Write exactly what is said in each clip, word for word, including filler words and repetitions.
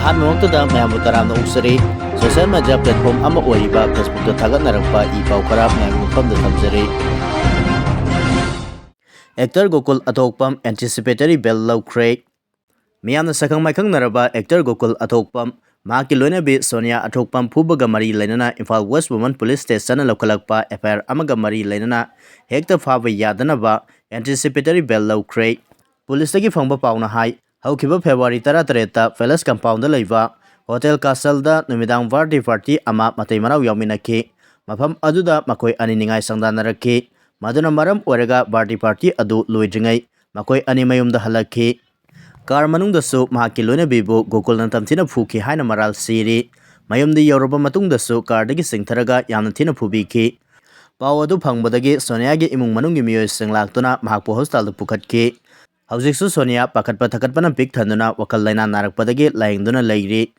ꯑꯍꯥꯟꯕꯃꯛꯇꯗ ꯃꯌꯥꯝꯕꯨ ꯇꯔꯥꯝꯅ ꯑꯣꯛꯆꯔꯤ꯫ Social media platform ꯑꯃ ꯑꯣꯏꯔꯤꯕ Facebookꯇ ꯊꯥꯒꯠꯅꯔꯛꯄ ꯏ ꯄꯥꯎ ꯈꯔ ꯃꯌꯥꯝꯒꯤ ꯃꯐꯝꯗ ꯊꯝꯖꯔꯤ꯫ Actor ꯒꯣꯀꯨꯜ ꯑꯊꯣꯛꯄꯝ anticipatory bail ꯂꯧꯈ꯭ꯔꯦ꯫ ꯃꯤꯌꯥꯝꯅ ꯁꯛꯈꯪ ꯃꯥꯏꯈꯪꯅꯔꯕ actor ꯒꯣꯀꯨꯜ ꯑꯊꯣꯛꯄꯝ, ꯃꯍꯥꯛꯀꯤ ꯂꯣꯏꯅꯕꯤ ꯁꯣꯅꯤꯌꯥ ꯑꯊꯣꯛꯄꯝ ꯐꯨꯕꯒ ꯃꯔꯤ ꯂꯩꯅꯅ Imphal West Women Police Stationꯅ ꯂꯧꯈꯠꯂꯛꯄ F I R ꯑꯃꯒ ꯃꯔꯤ ꯂꯩꯅꯅ ꯍꯦꯛꯇ ꯐꯥꯕ ꯌꯥꯗꯅꯕ anticipatory bail ꯂꯧꯈ꯭ꯔꯦ꯫ ꯄꯨꯂꯤꯁꯇꯒꯤ ꯐꯪꯕ ꯄꯥꯎꯅ ꯍꯥꯏ, ꯍꯧꯈꯤꯕ February ꯇꯔꯥꯇꯔꯦꯠꯇ Palace Compoundꯗ ꯂꯩꯕ Hotel Castleꯗ ꯅꯨꯃꯤꯗꯥꯡ birthday party ꯑꯃ ꯃꯇꯩ ꯃꯅꯥꯎ ꯌꯥꯎꯃꯤꯟꯅꯈꯤ꯫ ꯃꯐꯝ ꯑꯗꯨꯗ ꯃꯈꯣꯏ ꯑꯅꯤ ꯅꯤꯡꯉꯥꯏ ꯁꯪꯗꯥꯅꯔꯛꯈꯤ꯫ ꯃꯗꯨꯅ ꯃꯔꯝ ꯑꯣꯏꯔꯒ birthday party ꯑꯗꯨ ꯂꯣꯏꯗ꯭ꯔꯤꯉꯩ ꯃꯈꯣꯏ ꯑꯅꯤ ꯃꯌꯨꯝꯗ ꯍꯜꯂꯛꯈꯤ꯫ Car ꯃꯅꯨꯡꯗꯁꯨ ꯃꯍꯥꯛꯀꯤ ꯂꯣꯏꯅꯕꯤꯕꯨ ꯒꯣꯀꯨꯜꯅ ꯇꯝꯊꯤꯅ ꯐꯨꯈꯤ ꯍꯥꯏꯅ ꯃꯔꯥꯜ ꯁꯤꯔꯤ꯫ ꯃꯌꯨꯝꯗ ꯌꯧꯔꯕ ꯃꯇꯨꯡꯗꯁꯨ carꯗꯒꯤ ꯆꯤꯡꯊꯔꯒ ꯌꯥꯝꯅ ꯊꯤꯅ ꯐꯨꯕꯤꯈꯤ꯫ ꯄꯥꯎ ꯑꯗꯨ ꯐꯪꯕꯗꯒꯤ ꯁꯣꯅꯤꯌꯥꯒꯤ ꯏꯃꯨꯡ ꯃꯅꯨꯡꯒꯤ ꯃꯤꯑꯣꯏꯁꯤꯡ ꯂꯥꯛꯇꯨꯅ ꯃꯍꯥꯛꯄꯨ hospitalꯗ ꯄꯨꯈꯠꯈꯤ꯫ ꯍꯧꯖꯤꯛꯁꯨ ꯁꯣꯅꯤꯌꯥ ꯄꯥꯈꯠꯄ ꯊꯀꯠꯄꯅ ꯄꯤꯛ ꯊꯟꯗꯨꯅ ꯋꯥꯈꯜ ꯂꯩꯅꯥ ꯅꯥꯔꯛꯄꯗꯒꯤ ꯂꯥꯌꯦꯡꯗꯨꯅ ꯂꯩꯔꯤ꯫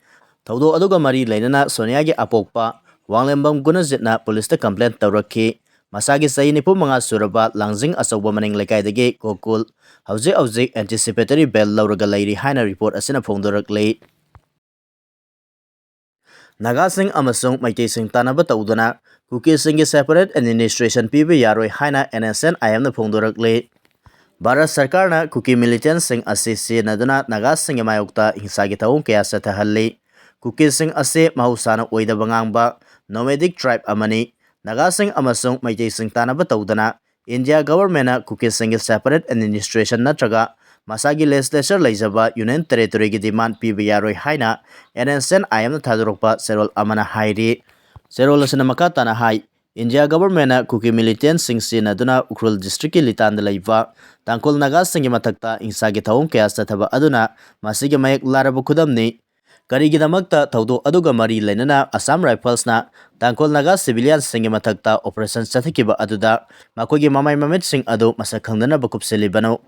ꯊꯧꯗꯣꯛ ꯑꯗꯨꯒ ꯃꯔꯤ ꯂꯩꯅꯅ ꯁꯣꯅꯤꯌꯥꯒꯤ ꯑꯄꯣꯛꯄ ꯋꯥꯡꯂꯦꯝꯕꯝ ꯒꯨꯅꯖꯤꯠꯅ ꯄꯨꯂꯤꯁꯇ complaint ꯇꯧꯔꯛꯈꯤ꯫ ꯃꯁꯥꯒꯤ ꯆꯍꯤ ꯅꯤꯐꯨ ꯃꯉꯥ ꯁꯨꯔꯕ ꯂꯥꯡꯖꯤꯡ ꯑꯆꯧꯕ ꯃꯅꯤꯡ ꯂꯩꯀꯥꯏꯗꯒꯤ ꯒꯣꯀꯨꯜ ꯍꯧꯖꯤꯛ ꯍꯧꯖꯤꯛ anticipatory bail ꯂꯧꯔꯒ ꯂꯩꯔꯤ ꯍꯥꯏꯅ report ꯑꯁꯤꯅ ꯐꯣꯡꯗꯣꯔꯛꯂꯤ꯫ ꯅꯥꯒꯥꯁꯤꯡ ꯑꯃꯁꯨꯡ ꯃꯩꯇꯩꯁꯤꯡ ꯇꯥꯟꯅꯕ ꯇꯧꯗꯨꯅ ꯀꯨꯀꯤꯁꯤꯡꯒꯤ separate administration ꯄꯤꯕ ꯌꯥꯔꯣꯏ ꯍꯥꯏꯅ N S N I Mꯅ ꯐꯣꯡꯗꯣꯔꯛꯂꯤ꯫ Bharat ꯁꯔꯀꯥꯔꯅ ꯀꯨꯀꯤ militantꯁꯤꯡ ꯑꯁꯤ ꯁꯤꯖꯤꯟꯅꯗꯨꯅ ꯅꯥꯒꯥꯁꯤꯡꯒꯤ ꯃꯥꯌꯣꯛꯇ ꯍꯤꯡꯁꯥꯒꯤ ꯊꯧꯑꯣꯡ ꯀꯌꯥ ꯆꯠꯊꯍꯜꯂꯤ꯫ ꯀꯨꯀꯤꯁꯤꯡ ꯑꯁꯤ ꯃꯍꯧꯁꯥꯅ ꯑꯣꯏꯗꯕ ꯉꯥꯡꯕ nomadic tribe ꯑꯃꯅꯤ꯫ ꯅꯥꯒꯥꯁꯤꯡ ꯑꯃꯁꯨꯡ ꯃꯩꯇꯩꯁꯤꯡ ꯇꯥꯟꯅꯕ ꯇꯧꯗꯅ India governmentꯅ ꯀꯨꯀꯤꯁꯤꯡꯒꯤ separate administration ꯅꯠꯇ꯭ꯔꯒ ꯃꯁꯥꯒꯤ legislature ꯂꯩꯖꯕ union territoryꯒꯤ demand ꯄꯤꯕ ꯌꯥꯔꯣꯏ ꯍꯥꯏꯅ N S N I Mꯅ ꯊꯥꯗꯣꯔꯛꯄ ꯆꯦꯔꯣꯜ ꯑꯃꯅ ꯍꯥꯏꯔꯤ꯫ ꯆꯦꯔꯣꯜ ꯑꯁꯤꯅ ꯃꯈꯥ ꯇꯥꯅ ꯍꯥꯏ, India governmentꯅ ꯀꯨꯀꯤ militantꯁꯤꯡ ꯁꯤꯖꯤꯟꯅꯗꯨꯅ ꯎꯈ꯭ꯔꯨꯜ districtꯀꯤ ꯂꯤꯇꯥꯟꯗ ꯂꯩꯕ ꯇꯥꯡꯈꯨꯜ ꯅꯥꯒꯥꯁꯤꯡꯒꯤ ꯃꯊꯛꯇ ꯍꯤꯡꯁꯥꯒꯤ ꯊꯧꯑꯣꯡ ꯀꯌꯥ ꯆꯠꯊꯕ ꯑꯗꯨꯅ ꯃꯁꯤꯒꯤ ꯃꯌꯦꯛ ꯂꯥꯔꯕ ꯈꯨꯗꯝꯅꯤ꯫ ꯀꯔꯤꯒꯤꯗꯃꯛꯇ ꯊꯧꯗꯣꯛ ꯑꯗꯨꯒ ꯃꯔꯤ ꯂꯩꯅꯅ Assam Riflesꯅ ꯇꯥꯡꯈꯨꯜ ꯅꯥꯒꯥ civilianꯁꯤꯡꯒꯤ ꯃꯊꯛꯇ operation ꯆꯠꯊꯈꯤꯕ ꯑꯗꯨꯗ ꯃꯈꯣꯏꯒꯤ ꯃꯃꯥꯏ ꯃꯃꯤꯠꯁꯤꯡ ꯑꯗꯨ ꯃꯁꯛ ꯈꯪꯗꯅꯕ ꯀꯨꯞꯁꯤꯜꯂꯤꯕꯅꯣ?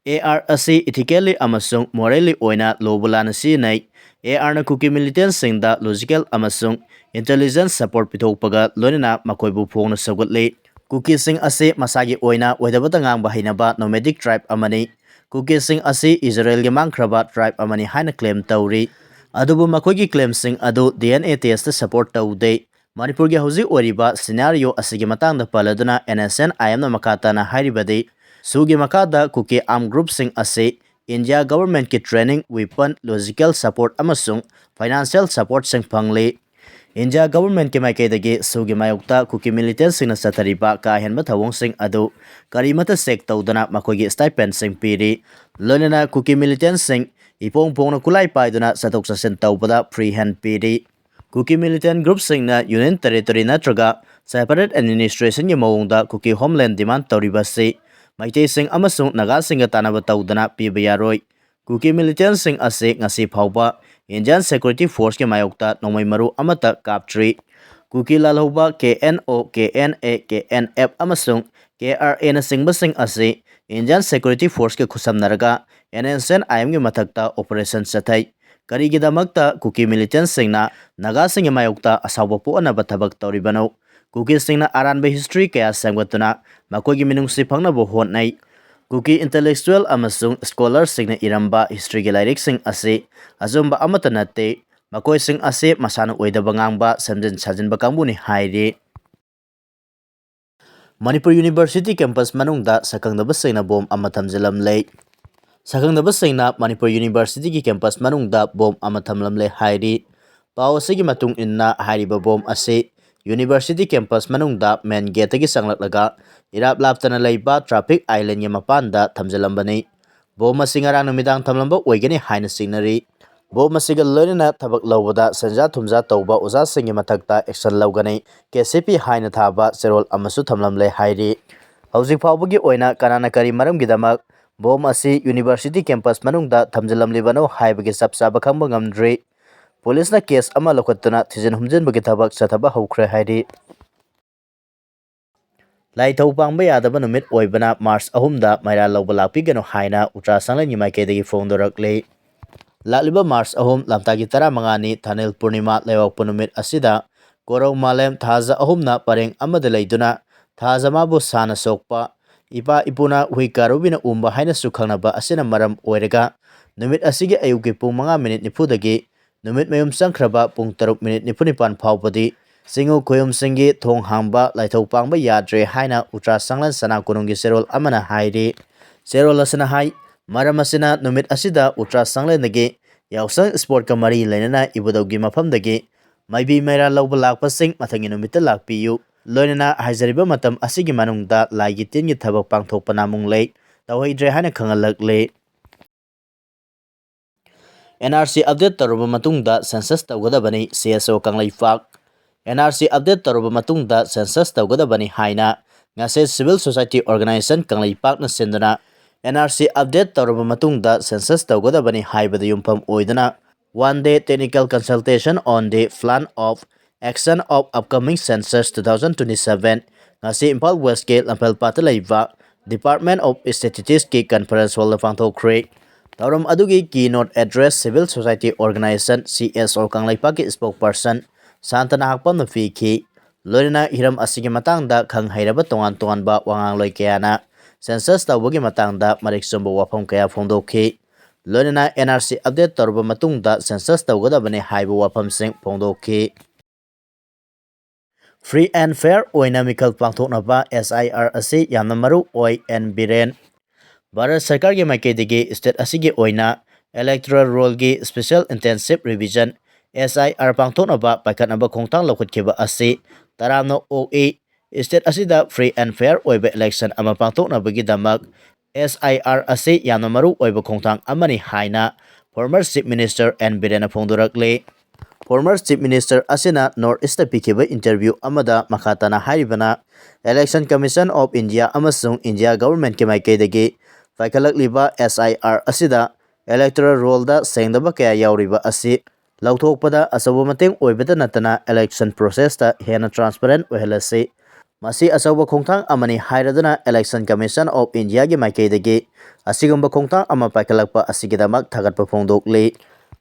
A R ꯑꯁꯤ ethically ꯑꯃꯁꯨꯡ morally ꯑꯣꯏꯅ ꯂꯨꯕ ꯂꯥꯟꯅ ꯁꯤꯖꯤꯟꯅꯩ꯫ A Rꯅ ꯀꯨꯀꯤ militantꯁꯤꯡꯗ logical ꯑꯃꯁꯨꯡ intelligence support ꯄꯤꯊꯣꯛꯄꯒ ꯂꯣꯏꯅꯅ ꯃꯈꯣꯏꯕꯨ ꯐꯣꯡꯅ ꯁꯧꯒꯠꯂꯤ꯫ ꯀꯨꯀꯤꯁꯤꯡ ꯑꯁꯤ ꯃꯁꯥꯒꯤ ꯑꯣꯏꯅ ꯑꯣꯏꯗꯕꯇ ꯉꯥꯡꯕ ꯍꯩꯅꯕ nomadic tribe ꯑꯃꯅꯤ꯫ ꯀꯨꯀꯤꯁꯤꯡ ꯑꯁꯤ ꯏꯖꯔꯦꯜꯒꯤ ꯃꯥꯡꯈ꯭ꯔꯕ tribe ꯑꯃꯅꯤ ꯍꯥꯏꯅ claim ꯇꯧꯔꯤ꯫ ꯑꯗꯨꯕꯨ ꯃꯈꯣꯏꯒꯤ claimꯁꯤꯡ ꯑꯗꯨ D N A testꯇ support ꯇꯧꯗꯦ꯫ ꯃꯅꯤꯄꯨꯔꯒꯤ ꯍꯧꯖꯤꯛ ꯑꯣꯏꯔꯤꯕ scenario ꯑꯁꯤꯒꯤ ꯃꯇꯥꯡꯗ ꯄꯜꯂꯗꯨꯅ N S N I Mꯅ ꯃꯈꯥ ꯇꯥꯅ ꯍꯥꯏꯔꯤꯕꯗꯤ, ꯁꯨꯒꯤ ꯃꯈꯥꯗ ꯀꯨꯀꯤ armed groupꯁꯤꯡ ꯑꯁꯤ India governmentꯀꯤ training, weapon, logistical support ꯑꯃꯁꯨꯡ financial supportꯁꯤꯡ ꯐꯪꯂꯤ꯫ India governmentꯀꯤ ꯃꯥꯏꯀꯩꯗꯒꯤ ꯁꯨꯒꯤ ꯃꯥꯌꯣꯛꯇ ꯀꯨꯀꯤ militantꯁꯤꯡꯅ ꯆꯠꯊꯔꯤꯕ ꯀꯥ ꯍꯦꯟꯕ ꯊꯧꯑꯣꯡꯁꯤꯡ ꯑꯗꯨ ꯀꯔꯤꯃꯠꯇ check ꯇꯧꯗꯅ ꯃꯈꯣꯏꯒꯤ stipendꯁꯤꯡ ꯄꯤꯔꯤ꯫ ꯂꯣꯏꯅꯅ ꯀꯨꯀꯤ militantꯁꯤꯡ ꯏꯄꯣꯡ ꯐꯣꯡꯅ ꯈꯨꯠꯂꯥꯏ ꯄꯥꯏꯗꯨꯅ ꯆꯠꯊꯣꯛ ꯆꯠꯁꯤꯟ ꯇꯧꯕꯗ free hand ꯄꯤꯔꯤ꯫ ꯀꯨꯀꯤ militant groupꯁꯤꯡꯅ union territory ꯅꯠꯇ꯭ꯔꯒ separate administrationꯒꯤ ꯃꯑꯣꯡꯗ ꯀꯨꯀꯤ homeland demand ꯇꯧꯔꯤꯕ ꯑꯁꯤ ꯃꯩꯇꯩꯁꯤꯡ ꯑꯃꯁꯨꯡ ꯅꯥꯒꯥꯁꯤꯡꯒ ꯇꯥꯟꯅꯕ ꯇꯧꯗꯅ ꯄꯤꯕ ꯌꯥꯔꯣꯏ꯫ ꯀꯨꯀꯤ militantꯁꯤꯡ ꯑꯁꯤ ꯉꯁꯤ ꯐꯥꯎꯕ Indian security forceꯀꯤ ꯃꯥꯌꯣꯛꯇ ꯅꯣꯡꯃꯩ ꯃꯔꯨ ꯑꯃꯠꯇ ꯀꯥꯞꯇ꯭ꯔꯤ꯫ ꯀꯨꯀꯤ ꯂꯥꯜꯍꯧꯕ K N O, K N A, K N F ꯑꯃꯁꯨꯡ K R Aꯅꯆꯤꯡꯕꯁꯤꯡ ꯑꯁꯤ Indian security forceꯀ ꯈꯨꯠꯁꯝꯅꯔꯒ N S N I Mꯒꯤ ꯃꯊꯛꯇ operation ꯆꯠꯊꯩ꯫ ꯀꯔꯤꯒꯤꯗꯃꯛꯇ ꯀꯨꯀꯤ militantꯁꯤꯡꯅ ꯅꯥꯒꯥꯁꯤꯡꯒꯤ ꯃꯥꯌꯣꯛꯇ ꯑꯁꯥꯎꯕ ꯄꯣꯛꯍꯟꯅꯕ ꯊꯕꯛ ꯇꯧꯔꯤꯕꯅꯣ? ꯀꯨꯀꯤꯁꯤꯡꯅ ꯑꯔꯥꯟꯕ history ꯀꯌꯥ ꯁꯦꯝꯒꯠꯇꯨꯅ ꯃꯈꯣꯏꯒꯤ ꯃꯤꯅꯨꯡꯁꯤ ꯐꯪꯅꯕ ꯍꯣꯠꯅꯩ꯫ ꯀꯨꯀꯤ intellectual ꯑꯃꯁꯨꯡ scholarꯁꯤꯡꯅ ꯏꯔꯝꯕ historyꯒꯤ ꯂꯥꯏꯔꯤꯛꯁꯤꯡ ꯑꯁꯤ ꯑꯆꯨꯝꯕ ꯑꯃꯠꯇ ꯅꯠꯇꯦ꯫ ꯃꯈꯣꯏꯁꯤꯡ ꯑꯁꯤ ꯃꯁꯥꯅ ꯑꯣꯏꯗꯕ ꯉꯥꯡꯕ, ꯁꯦꯝꯖꯤꯟ ꯁꯥꯖꯤꯟꯕ ꯀꯥꯡꯕꯨꯅꯤ ꯍꯥꯏꯔꯤ꯫ ꯃꯅꯤꯄꯨꯔ University campus ꯃꯅꯨꯡꯗ ꯁꯛꯈꯪꯗꯕꯁꯤꯡꯅ bomb ꯑꯃ ꯊꯝꯖꯤꯜꯂꯝꯂꯦ꯫ ꯁꯛꯈꯪꯗꯕꯁꯤꯡꯅ ꯃꯅꯤꯄꯨꯔ Universityꯒꯤ campus ꯃꯅꯨꯡꯗ bomb ꯑꯃ ꯊꯝꯂꯝꯂꯦ ꯍꯥꯏꯔꯤ꯫ ꯄꯥꯎ ꯑꯁꯤꯒꯤ ꯃꯇꯨꯡ ꯏꯟꯅ, ꯍꯥꯏꯔꯤꯕ bomb ꯑꯁꯤ University campus ꯃꯅꯨꯡꯗ main gateꯇꯒꯤ ꯆꯪꯂꯛꯂꯒ ꯏꯔꯥꯞ ꯂꯥꯞꯇꯅ ꯂꯩꯕ traffic islandꯒꯤ ꯃꯄꯥꯟꯗ ꯊꯝꯖꯤꯜꯂꯝꯕꯅꯤ꯫ Bomb ꯑꯁꯤ ꯉꯔꯥꯡ ꯅꯨꯃꯤꯗꯥꯡ ꯊꯝꯂꯝꯕ ꯑꯣꯏꯒꯅꯤ ꯍꯥꯏꯅ ꯆꯤꯡꯅꯔꯤ꯫ Bomb ꯑꯁꯤꯒ ꯂꯣꯏꯅꯅ ꯊꯕꯛ ꯂꯧꯕꯗ ꯁꯦꯟꯖꯥ ꯊꯨꯝꯖꯥ ꯇꯧꯕ ꯑꯣꯖꯥꯁꯤꯡꯒꯤ ꯃꯊꯛꯇ action ꯂꯧꯒꯅꯤ꯫ K C P ꯍꯥꯏꯅ ꯊꯥꯕ ꯆꯦꯔꯣꯜ ꯑꯃꯁꯨ ꯊꯝꯂꯝꯂꯦ ꯍꯥꯏꯔꯤ꯫ ꯍꯧꯖꯤꯛ ꯐꯥꯎꯕꯒꯤ ꯑꯣꯏꯅ ꯀꯅꯥꯅ ꯀꯔꯤ ꯃꯔꯝꯒꯤꯗꯃꯛ bomb ꯑꯁꯤ University campus ꯃꯅꯨꯡꯗ ꯊꯝꯖꯤꯜꯂꯝꯂꯤꯕꯅꯣ ꯍꯥꯏꯕꯒꯤ ꯆꯞ ꯆꯥꯕ ꯈꯪꯕ ꯉꯝꯗ꯭ꯔꯤ꯫ Policeꯅ case ꯑꯃ ꯂꯧꯈꯠꯇꯨꯅ ꯊꯤꯖꯤꯟ ꯍꯨꯝꯖꯤꯟꯕꯒꯤ ꯊꯕꯛ ꯆꯠꯊꯕ ꯍꯧꯈ꯭ꯔꯦ ꯍꯥꯏꯔꯤ꯫ ꯂꯥꯏꯊꯧ ꯄꯥꯡꯕ ꯌꯥꯗꯕ ꯅꯨꯃꯤꯠ ꯑꯣꯏꯕꯅ March ꯑꯍꯨꯝꯗ ꯃꯩꯔꯥ ꯂꯧꯕ ꯂꯥꯛꯄꯤꯒꯅꯨ ꯍꯥꯏꯅ ꯎꯇ꯭ꯔꯥ ꯁꯪꯂꯦꯟꯒꯤ ꯃꯥꯏꯀꯩꯗꯒꯤ ꯐꯣꯡꯗꯣꯔꯛꯂꯤ꯫ ꯂꯥꯛꯂꯤꯕ March ꯑꯍꯨꯝ ꯂꯝꯇꯥꯒꯤ ꯇꯔꯥꯃꯉꯥꯅꯤ, ꯊꯥꯅꯤꯜ ꯄꯨꯔꯅꯤꯃꯥ ꯂꯩꯕꯥꯛꯄꯣꯛꯄ ꯅꯨꯃꯤꯠ ꯑꯁꯤꯗ ꯀꯣꯔꯧ ꯃꯥꯂꯦꯝ ꯊꯥꯖ ꯑꯍꯨꯝꯅ ꯄꯔꯦꯡ ꯑꯃꯗ ꯂꯩꯗꯨꯅ ꯊꯥꯖ ꯃꯥꯕꯨ ꯁꯥꯅ ꯁꯣꯛꯄ, ꯏꯄꯥ ꯏꯄꯨꯅ ꯍꯨꯏ ꯀꯥꯔꯨꯕꯤꯅ ꯎꯝꯕ ꯍꯥꯏꯅꯁꯨ ꯈꯪꯅꯕ ꯑꯁꯤꯅ ꯃꯔꯝ ꯑꯣꯏꯔꯒ ꯅꯨꯃꯤꯠ ꯑꯁꯤꯒꯤ ꯑꯌꯨꯛꯀꯤ ꯄꯨꯡ ꯃꯉꯥ minute ꯅꯤꯐꯨꯗꯒꯤ ꯅꯨꯃꯤꯠ ꯃꯌꯨꯝ ꯆꯪꯈ꯭ꯔꯕ ꯄꯨꯡ ꯇꯔꯨꯛ ꯃꯤꯅꯤꯠ ꯅꯤꯐꯨ ꯅꯤꯄꯥꯟ ꯐꯥꯎꯕꯗꯤ ꯆꯤꯡꯉꯨ ꯈꯣꯌꯨꯝꯁꯤꯡꯒꯤ ꯊꯣꯡ ꯍꯥꯡꯕ, ꯂꯥꯏꯊꯧ ꯄꯥꯡꯕ ꯌꯥꯗ꯭ꯔꯦ ꯍꯥꯏꯅ ꯎꯇ꯭ꯔꯥ ꯆꯥꯡꯂꯦꯟ ꯁꯅꯥ ꯀꯣꯅꯨꯡꯒꯤ ꯆꯦꯔꯣꯜ ꯑꯃꯅ ꯍꯥꯏꯔꯤ꯫ ꯆꯦꯔꯣꯜ ꯑꯁꯤꯅ ꯍꯥꯏ, ꯃꯔꯝ ꯑꯁꯤꯅ ꯅꯨꯃꯤꯠ ꯑꯁꯤꯗ ꯎꯇ꯭ꯔꯥ ꯆꯥꯡꯂꯦꯟꯗꯒꯤ ꯌꯥꯎꯁꯪ ꯏꯁꯄꯣꯔꯠꯀ ꯃꯔꯤ ꯂꯩꯅꯅ ꯏꯕꯨꯙꯧꯒꯤ ꯃꯐꯝꯗꯒꯤ ꯃꯥꯏꯕꯤ ꯃꯩꯔꯥ ꯂꯧꯕ ꯂꯥꯛꯄꯁꯤꯡ ꯃꯊꯪꯒꯤ ꯅꯨꯃꯤꯠꯇ ꯂꯥꯛꯄꯤꯌꯨ꯫ ꯂꯣꯏꯅꯅ ꯍꯥꯏꯖꯔꯤꯕ ꯃꯇꯝ ꯑꯁꯤꯒꯤ ꯃꯅꯨꯡꯗ ꯂꯥꯏꯒꯤ ꯇꯤꯟꯒꯤ ꯊꯕꯛ ꯄꯥꯡꯊꯣꯛꯄ ꯅꯥꯃꯨꯡ ꯂꯩ ꯇꯧꯍꯩꯗ꯭ꯔꯦ ꯍꯥꯏꯅ ꯈꯪꯍꯜꯂꯛꯂꯤ꯫ ꯑꯦꯟ ꯑꯥꯔ ꯁꯤ ꯑꯞꯗꯦꯠ ꯇꯧꯔꯕ ꯃꯇꯨꯡꯗ ꯁꯦꯟꯁꯁ ꯇꯧꯒꯗꯕꯅꯤ, C S O Kangleipak. N R C update ꯇꯧꯔꯕ ꯃꯇꯨꯡꯗ ꯁꯦꯟꯁꯁ ꯇꯧꯒꯗꯕꯅꯤ ꯍꯥꯏꯅ ꯉꯁꯤ ꯁꯤꯚꯤꯜ ꯁꯣꯁꯥꯏꯇꯤ ꯑꯣꯔꯒꯅꯥꯏꯖꯦꯁꯟ ꯀꯪꯂꯩꯄꯥꯛꯅ ꯁꯤꯟꯗꯨꯅ ꯑꯦꯟ ꯑꯥꯔ ꯁꯤ ꯑꯞꯗꯦꯠ ꯇꯧꯔꯕ ꯃꯇꯨꯡꯗ ꯁꯦꯟꯁꯁ ꯇꯧꯒꯗꯕꯅꯤ ꯍꯥꯏꯕꯗ ꯌꯨꯝꯐꯝ ꯑꯣꯏꯗꯨꯅ One Day Technical Consultation on the Plan of Action of Upcoming Census two thousand twenty-seven ꯉꯁꯤ ꯏꯝꯐꯥꯜ ꯋꯦꯁꯀꯤ ꯂꯝꯐꯦꯜꯄꯥꯠꯇ ꯂꯩꯕ Department of Statisticsꯀꯤ conference hallꯗ ꯄꯥꯡꯊꯣꯛꯈ꯭ꯔꯦ꯫ ꯊꯧꯔꯝ ꯑꯗꯨꯒꯤ keynote address Civil Society Organization, C S O, ꯀꯪꯂꯩꯄꯥꯛꯀꯤ spokesperson ꯁꯥꯟꯇꯅ ꯍꯥꯛꯄꯝꯅ ꯄꯤꯈꯤ꯫ ꯂꯣꯏꯅꯅ ꯍꯤꯔꯝ ꯑꯁꯤꯒꯤ ꯃꯇꯥꯡꯗ ꯈꯪ ꯍꯩꯔꯕ ꯇꯣꯉꯥꯟ ꯇꯣꯉꯥꯟꯕ ꯋꯥꯉꯥꯡꯂꯣꯏ ꯀꯌꯥꯅ ꯁꯦꯟꯁꯁ ꯇꯧꯕꯒꯤ ꯃꯇꯥꯡꯗ ꯃꯔꯤꯛ ꯆꯨꯝꯕ ꯋꯥꯐꯝ ꯀꯌꯥ ꯐꯣꯡꯗꯣꯛꯈꯤ꯫ ꯂꯣꯏꯅꯅ ꯑꯦꯟ ꯑꯥꯔ ꯁꯤ ꯑꯞꯗꯦꯠ ꯇꯧꯔꯕ ꯃꯇꯨꯡꯗ ꯁꯦꯟꯁꯁ ꯇꯧꯒꯗꯕꯅꯤ ꯍꯥꯏꯕ ꯋꯥꯐꯝꯁꯤꯡ ꯐꯣꯡꯗꯣꯛꯈꯤ꯫ Free and fair ꯑꯣꯏꯅ ꯃꯤꯈꯜ ꯄꯥꯡꯊꯣꯛꯅꯕ S I R ꯑꯁꯤ ꯌꯥꯝꯅ ꯃꯔꯨ ꯑꯣꯏ, ꯑꯦꯟ ꯕꯤꯔꯦꯟ꯫ ꯚꯥꯔꯠ ꯁꯔꯀꯥꯔꯒꯤ ꯃꯥꯏꯀꯩꯗꯒꯤ state ꯑꯁꯤꯒꯤ ꯑꯣꯏꯅ electoral rollꯒꯤ special intensive revision, S I R, ꯄꯥꯡꯊꯣꯛꯅꯕ ꯄꯥꯏꯈꯠꯅꯕ ꯈꯣꯡꯊꯥꯡ ꯂꯧꯈꯠꯈꯤꯕ ꯑꯁꯤ ꯇꯔꯥꯝꯅ ꯑꯣꯛꯏ꯫ State ꯑꯁꯤꯗ free and fair ꯑꯣꯏꯕ election ꯑꯃ ꯄꯥꯡꯊꯣꯛꯅꯕꯒꯤꯗꯃꯛ S I R ꯑꯁꯤ ꯌꯥꯝꯅ ꯃꯔꯨ ꯑꯣꯏꯕ ꯈꯣꯡꯊꯥꯡ ꯑꯃꯅꯤ ꯍꯥꯏꯅ former Chief Minister ꯑꯦꯟ ꯕꯤꯔꯦꯟꯅ ꯐꯣꯡꯗꯣꯔꯛꯂꯤ꯫ Former Chief Minister ꯑꯁꯤꯅ North Eastꯇ ꯄꯤꯈꯤꯕ interview ꯑꯃꯗ ꯃꯈꯥ ꯇꯥꯅ ꯍꯥꯏꯔꯤꯕꯅ, Election Commission of India ꯑꯃꯁꯨꯡ India governmentꯀꯤ ꯃꯥꯏꯀꯩꯗꯒꯤ ꯄꯥꯏꯈꯠꯂꯛꯂꯤꯕ S I R ꯑꯁꯤꯗ electoral rollꯗ ꯁꯦꯡꯗꯕ ꯀꯌꯥ ꯌꯥꯎꯔꯤꯕ ꯑꯁꯤ ꯂꯧꯊꯣꯛꯄꯗ ꯑꯆꯧꯕ ꯃꯇꯦꯡ ꯑꯣꯏꯕꯇ ꯅꯠꯇꯅ election processꯇ ꯍꯦꯟꯅ transparent ꯑꯣꯏꯍꯜꯂꯁꯤ꯫ ꯃꯁꯤ ꯑꯆꯧꯕ ꯈꯣꯡꯊꯥꯡ ꯑꯃꯅꯤ ꯍꯥꯏꯔꯗꯨꯅ Election Commission of Indiaꯒꯤ ꯃꯥꯏꯀꯩꯗꯒꯤ ꯑꯁꯤꯒꯨꯝꯕ ꯈꯣꯡꯊꯥꯡ ꯑꯃ ꯄꯥꯏꯈꯠꯂꯛꯄ ꯑꯁꯤꯒꯤꯗꯃꯛ ꯊꯥꯒꯠꯄ ꯐꯣꯡꯗꯣꯛꯂꯤ꯫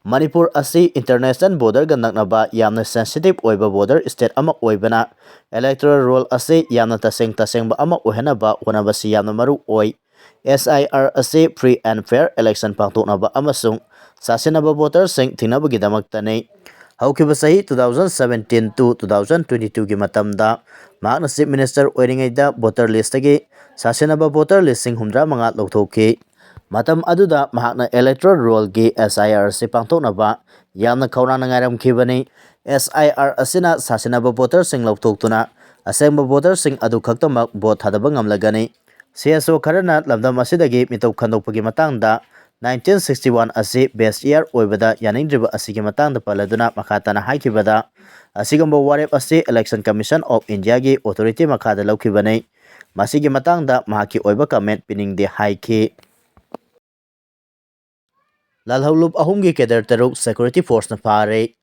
ꯃꯅꯤꯄꯨꯔ ꯑꯁꯤ international borderꯒ ꯅꯛꯅꯕ ꯌꯥꯝꯅ sensitive ꯑꯣꯏꯕ border state ꯑꯃ ꯑꯣꯏꯕꯅ electoral roll ꯑꯁꯤ ꯌꯥꯝꯅ ꯇꯁꯦꯡ ꯇꯁꯦꯡꯕ ꯑꯃ ꯑꯣꯏꯍꯟꯅꯕ ꯍꯣꯠꯅꯕꯁꯤ ꯌꯥꯝꯅ ꯃꯔꯨ ꯑꯣꯏ꯫ S I R ꯑꯁꯤ free and fair election ꯄꯥꯡꯊꯣꯛꯅꯕ ꯑꯃꯁꯨꯡ ꯆꯥꯁꯤꯟꯅꯕ ꯚꯣꯇꯔꯁꯤꯡ ꯊꯤꯡꯅꯕꯒꯤꯗꯃꯛꯇꯅꯤ꯫ ꯍꯧꯈꯤꯕ ꯆꯍꯤ two thousand seventeen to two thousand twenty twoꯒꯤ ꯃꯇꯝꯗ ꯃꯍꯥꯛꯅ ꯆꯤꯐ ꯃꯤꯅꯤꯁꯇꯔ ꯑꯣꯏꯔꯤꯉꯩꯗ ꯚꯣꯇꯔ ꯂꯤꯁꯇꯒꯤ ꯆꯥꯁꯤꯟꯅꯕ ꯚꯣꯇꯔ ꯂꯤꯁꯤꯡ ꯍꯨꯝꯗ꯭ꯔꯥ ꯃꯉꯥ ꯂꯧꯊꯣꯛꯈꯤ꯫ ꯃꯇꯝ ꯑꯗꯨꯗ ꯃꯍꯥꯛꯅ ꯏꯂꯦꯛꯇꯣꯔꯦꯜ ꯔꯣꯜꯒꯤ S I R ꯑꯁꯤ ꯄꯥꯡꯊꯣꯛꯅꯕ ꯌꯥꯝꯅ ꯈꯧꯔꯥꯡꯅ ꯉꯥꯏꯔꯝꯈꯤꯕꯅꯤ꯫ S I R ꯑꯁꯤꯅ ꯁꯥꯁꯤꯟꯅꯕ ꯚꯣꯇꯔꯁꯤꯡ ꯂꯧꯊꯣꯛꯇꯨꯅ ꯑꯁꯦꯡꯕ ꯚꯣꯇꯔꯁꯤꯡ ꯑꯗꯨ ꯈꯛꯇꯃꯛ ꯚꯣꯠ ꯊꯥꯗꯕ ꯉꯝꯂꯒꯅꯤ꯫ C S O ꯈꯔꯅ ꯂꯝꯗꯝ ꯑꯁꯤꯗꯒꯤ ꯃꯤꯇꯧ ꯈꯟꯗꯣꯛꯄꯒꯤ ꯃꯇꯥꯡꯗ nineteen sixty one ꯑꯁꯤ best year ꯑꯣꯏꯕꯗ ꯌꯥꯅꯤꯡꯗ꯭ꯔꯤꯕ ꯑꯁꯤꯒꯤ ꯃꯇꯥꯡꯗ ꯄꯜꯂꯗꯨꯅ ꯃꯈꯥ ꯇꯥꯅ ꯍꯥꯏꯈꯤꯕꯗ, ꯑꯁꯤꯒꯨꯝꯕ ꯋꯥꯔꯦꯞ ꯑꯁꯤ Election Commission of Indiaꯒꯤ authority ꯃꯈꯥꯗ ꯂꯧꯈꯤꯕꯅꯤ꯫ ꯃꯁꯤꯒꯤ ꯃꯇꯥꯡꯗ ꯃꯍꯥꯛꯀꯤ ꯑꯣꯏꯕ comment ꯄꯤꯅꯤꯡꯗꯦ ꯍꯥꯏꯈꯤ꯫ ꯂꯥꯜꯍꯧꯂꯨꯞ ꯑꯍꯨꯝꯒꯤ cadre ꯇꯔꯨꯛ security forceꯅ ꯐꯥꯔꯦ꯫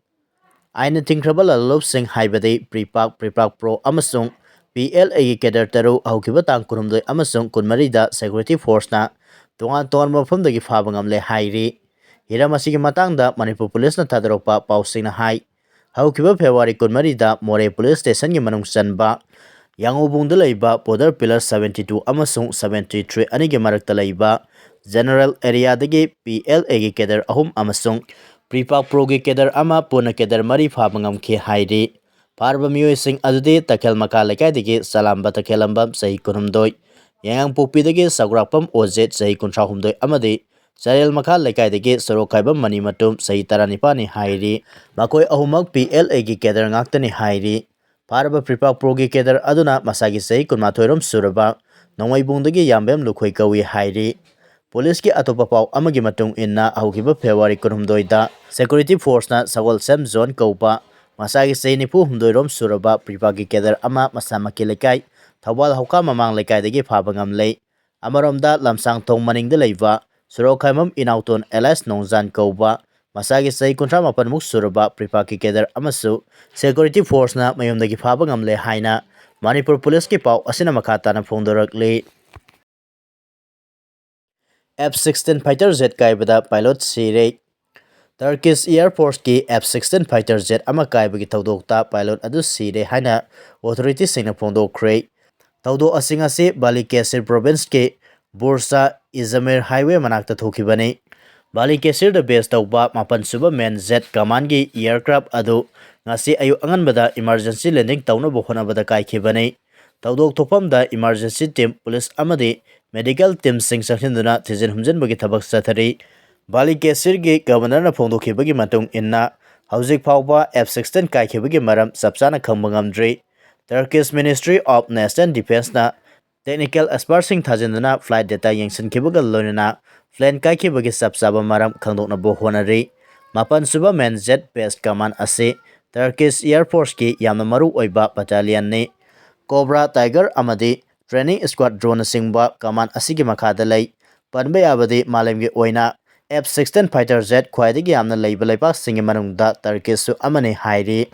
ꯑꯥꯏꯟꯅ ꯊꯤꯡꯈ꯭ꯔꯕ ꯂꯥꯜꯍꯧꯂꯨꯞꯁꯤꯡ ꯍꯥꯏꯕꯗꯤ PREPAK, PREPAK Pro ꯑꯃꯁꯨꯡ P L Aꯒꯤ cadre ꯇꯔꯨꯛ ꯍꯧꯈꯤꯕ ꯇꯥꯡ ꯀꯨꯟꯍꯨꯝꯗꯣꯏ ꯑꯃꯁꯨꯡ ꯀꯨꯟꯃꯔꯤꯗ security forceꯅ ꯇꯣꯉꯥꯟ ꯇꯣꯉꯥꯟꯕ ꯃꯐꯝꯗꯒꯤ ꯐꯥꯕ ꯉꯝꯂꯦ ꯍꯥꯏꯔꯤ꯫ ꯍꯤꯔꯝ ꯑꯁꯤꯒꯤ ꯃꯇꯥꯡꯗ ꯃꯅꯤꯄꯨꯔ ꯄꯨꯂꯤꯁꯅ ꯊꯥꯗꯣꯔꯛꯄ ꯄꯥꯎꯁꯤꯡꯅ ꯍꯥꯏ, ꯍꯧꯈꯤꯕ February ꯀꯨꯟꯃꯔꯤꯗ ꯃꯣꯔꯦ ꯄꯨꯂꯤꯁ ꯁ꯭ꯇꯦꯁꯟꯒꯤ ꯃꯅꯨꯡ ꯆꯟꯕ ꯌꯥꯡꯉꯨꯕꯨꯡꯗ ꯂꯩꯕ border pillar seventy two ꯑꯃꯁꯨꯡ seventy three ꯑꯅꯤꯒꯤ ꯃꯔꯛꯇ ꯂꯩꯕ general areaꯗꯒꯤ P L Aꯒꯤ cadre ꯑꯍꯨꯝ ꯑꯃꯁꯨꯡ PREPAK Proꯒꯤ cadre ꯑꯃ, ꯄꯨꯟꯅ cadre ꯃꯔꯤ ꯐꯥꯕ ꯉꯝꯈꯤ ꯍꯥꯏꯔꯤ꯫ ꯐꯥꯔꯕ ꯃꯤꯑꯣꯏꯁꯤꯡ ꯑꯗꯨꯗꯤ ꯇꯈꯦꯜ ꯃꯈꯥ ꯂꯩꯀꯥꯏꯗꯒꯤ ꯆꯂꯥꯝꯕ ꯇꯈꯦꯜꯂꯝꯕꯝ, ꯆꯍꯤ ꯀꯨꯟꯍꯨꯝꯗꯣꯏ, ꯌꯥꯏꯉꯪꯄꯣꯛꯄꯤꯗꯒꯤ ꯆꯥꯎꯒ꯭ꯔꯥꯛꯄꯝ ꯑꯣꯖꯦꯠ, ꯆꯍꯤ ꯀꯨꯟꯊ꯭ꯔꯥꯍꯨꯝꯗꯣꯏ, ꯑꯃꯗꯤ ꯆꯔꯦꯜ ꯃꯈꯥ ꯂꯩꯀꯥꯏꯗꯒꯤ ꯁꯣꯔꯣꯛꯈꯥꯏꯕꯝ ꯃꯅꯤꯃꯇꯨꯝ, ꯆꯍꯤ ꯇꯔꯥꯅꯤꯄꯥꯟꯅꯤ ꯍꯥꯏꯔꯤ꯫ ꯃꯈꯣꯏ ꯑꯍꯨꯝꯃꯛ P L Aꯒꯤ cadre ꯉꯥꯛꯇꯅꯤ ꯍꯥꯏꯔꯤ꯫ ꯐꯥꯔꯕ PREPAK Proꯒꯤ cadre ꯑꯗꯨꯅ ꯃꯁꯥꯒꯤ ꯆꯍꯤ ꯀꯨꯟꯃꯥꯊꯣꯏ ꯔꯣꯝ ꯁꯨꯔꯕ ꯅꯣꯡꯃꯩꯕꯨꯡꯗꯒꯤ ꯌꯥꯝꯕꯦꯝ ꯂꯨꯈꯣꯏ ꯀꯧꯏ ꯍꯥꯏꯔꯤ꯫ ꯄꯨꯂꯤꯁꯀꯤ ꯑꯇꯣꯞꯄ ꯄꯥꯎ ꯑꯃꯒꯤ ꯃꯇꯨꯡ ꯏꯟꯅ, ꯍꯧꯈꯤꯕ February ꯀꯨꯟꯍꯨꯝꯗꯣꯏꯗ security forceꯅ ꯁꯒꯣꯜꯁꯦꯝ ꯖꯣꯟ ꯀꯧꯕ ꯃꯁꯥꯒꯤ ꯆꯍꯤ ꯅꯤꯐꯨ ꯍꯨꯝꯗꯣꯏ ꯔꯣꯝ ꯁꯨꯔꯕ PREPAKꯀꯤ cadre ꯑꯃ ꯃꯁꯥꯃꯛꯀꯤ ꯂꯩꯀꯥꯏ ꯊꯧꯕꯥꯜ ꯍꯧꯀꯥ ꯃꯃꯥꯡ ꯂꯩꯀꯥꯏꯗꯒꯤ ꯐꯥꯕ ꯉꯝꯂꯦ꯫ ꯑꯃꯔꯣꯝꯗ, ꯂꯝꯁꯥꯡ ꯊꯣꯡ ꯃꯅꯤꯡꯗ ꯂꯩꯕ ꯁꯣꯔꯣꯛꯈꯥꯏꯕꯝ ꯏꯅꯥꯎꯇꯣꯟ alias ꯅꯣꯡꯖꯥꯟ ꯀꯧꯕ ꯃꯁꯥꯒꯤ ꯆꯍꯤ ꯀꯨꯟꯊ꯭ꯔꯥ ꯃꯥꯄꯟꯃꯨꯛ ꯁꯨꯔꯕ PREPAKꯀꯤ cadre ꯑꯃꯁꯨ security forceꯅ ꯃꯌꯨꯝꯗꯒꯤ ꯐꯥꯕ ꯉꯝꯂꯦ ꯍꯥꯏꯅ ꯃꯅꯤꯄꯨꯔ ꯄꯨꯂꯤꯁꯀꯤ ꯄꯥꯎ ꯑꯁꯤꯅ ꯃꯈꯥ ꯇꯥꯅ ꯐꯣꯡꯗꯣꯔꯛꯂꯤ꯫ F sixteen fighter jet ꯀꯥꯏꯕꯗ pilot ꯁꯤꯔꯦ꯫ Turkish Air Forceꯀꯤ F sixteen fighter jet ꯑꯃ ꯀꯥꯏꯕꯒꯤ ꯊꯧꯗꯣꯛꯇ pilot ꯑꯗꯨ ꯁꯤꯔꯦ ꯍꯥꯏꯅ authorityꯁꯤꯡꯅ ꯐꯣꯡꯗꯣꯛꯈ꯭ꯔꯦ꯫ ꯊꯧꯗꯣꯛ ꯑꯁꯤ ꯉꯁꯤ Balıkesir provinceꯀꯤ Bursa Izmir highway ꯃꯅꯥꯛꯇ ꯊꯣꯛꯈꯤꯕꯅꯤ꯫ ꯕꯥꯂꯤꯀꯦꯁꯤꯔꯗ base ꯇꯧꯕ ꯃꯥꯄꯟ ꯁꯨꯕ MAN Z Commandꯒꯤ aircraft ꯑꯗꯨ ꯉꯁꯤ ꯑꯌꯨꯛ ꯑꯉꯟꯕꯗ emergency landing ꯇꯧꯅꯕ ꯍꯣꯠꯅꯕꯗ ꯀꯥꯏꯈꯤꯕꯅꯤ꯫ ꯊꯧꯗꯣꯛ ꯊꯣꯛꯐꯝꯗ emergency team, police ꯑꯃꯗꯤ medical teamꯁꯤꯡ ꯆꯪꯁꯤꯟꯗꯨꯅ ꯊꯤꯖꯤꯟ ꯍꯨꯝꯖꯤꯟꯕꯒꯤ ꯊꯕꯛ ꯆꯠꯊꯔꯤ꯫ ꯕꯥꯂꯤꯀꯦꯁꯤꯔꯒꯤ governorꯅ ꯐꯣꯡꯗꯣꯛꯈꯤꯕꯒꯤ ꯃꯇꯨꯡ ꯏꯟꯅ, ꯍꯧꯖꯤꯛ ꯐꯥꯎꯕ F sixteen ꯀꯥꯏꯈꯤꯕꯒꯤ ꯃꯔꯝ ꯆꯞ ꯆꯥꯅ ꯈꯪꯕ ꯉꯝꯗ꯭ꯔꯤ꯫ Turkish Ministry of National Defenceꯅ technical expertꯁꯤꯡ ꯊꯥꯖꯤꯟꯗꯨꯅ flight data ꯌꯦꯡꯁꯤꯟꯈꯤꯕꯒ ꯂꯣꯏꯅꯅ plane ꯀꯥꯏꯈꯤꯕꯒꯤ ꯆꯞ ꯆꯥꯕ ꯃꯔꯝ ꯈꯪꯗꯣꯛꯅꯕ ꯍꯣꯠꯅꯔꯤ꯫ ꯃꯥꯄꯟ ꯁꯨꯕ MAN Z Base Command ꯑꯁꯤ Turkish Air Forceꯀꯤ ꯌꯥꯝꯅ ꯃꯔꯨ ꯑꯣꯏꯕ battalionꯅꯤ꯫ Cobra Tiger ꯑꯃꯗꯤ training squadronꯅꯆꯤꯡꯕ command ꯑꯁꯤꯒꯤ ꯃꯈꯥꯗ ꯂꯩ꯫ ꯄꯟꯕ ꯌꯥꯕꯗꯤ ꯃꯥꯂꯦꯝꯒꯤ ꯑꯣꯏꯅ F sixteen fighter jet ꯈ꯭ꯋꯥꯏꯗꯒꯤ ꯌꯥꯝꯅ ꯂꯩꯕ ꯂꯩꯕꯥꯛꯁꯤꯡꯒꯤ ꯃꯅꯨꯡꯗ Turkeyꯁꯨ ꯑꯃꯅꯤ ꯍꯥꯏꯔꯤ꯫